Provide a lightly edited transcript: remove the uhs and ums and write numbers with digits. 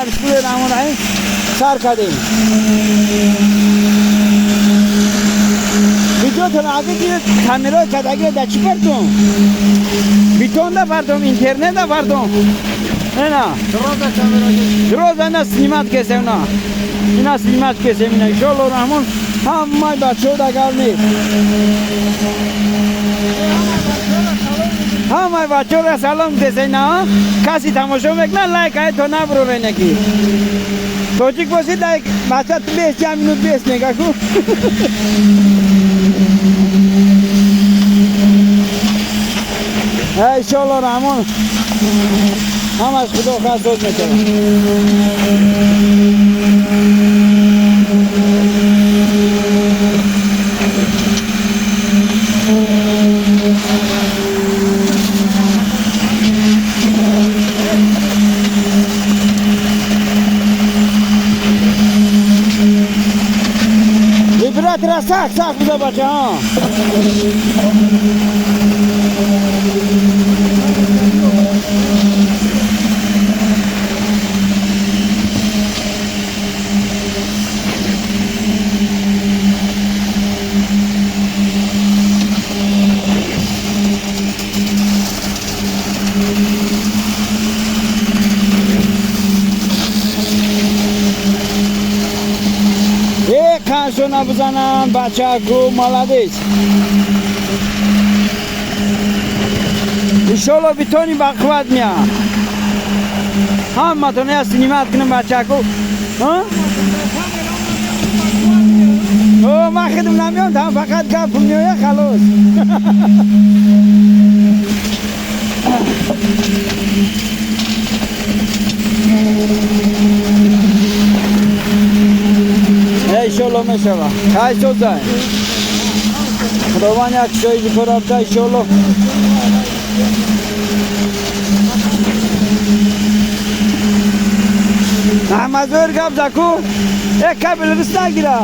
Бисмиллоҳи раҳмони раҳим сар кардем. Видеотон агар дидед, камераи кадаги да чӣ бардум? Битонда бардум, интернета бардум. Ина. Роза камера. Роза ина снимать кесем на. Ина снимать кесем ина. Иншоалло раҳмон ҳамаи бачаҳо да гап нест. Ҳамаи бачаҳоро салом десен на. Каси тамошо мекунад, лайк ай то набурорен яки. Тоҷик бошӣ, лайк бача бес чанд минут бес мега ку. Иншоалло раҳмон ҳамаш худо хоҳад соз мешавад. Вибратора сахт сахт буда, бача. Э, қаншона бизананд, бачаку, молодец. Иншолло битони ба қувват мея. Ҳаматон я снимать кунем, бачаку. О, ман хидм намеём, там фақат гап меоя, халос. Иншолло мешава. Хай созай. Худованд як шоиди корабта, иншолло. Аҳмадзоир гап заку. Э, кабел рис нагира.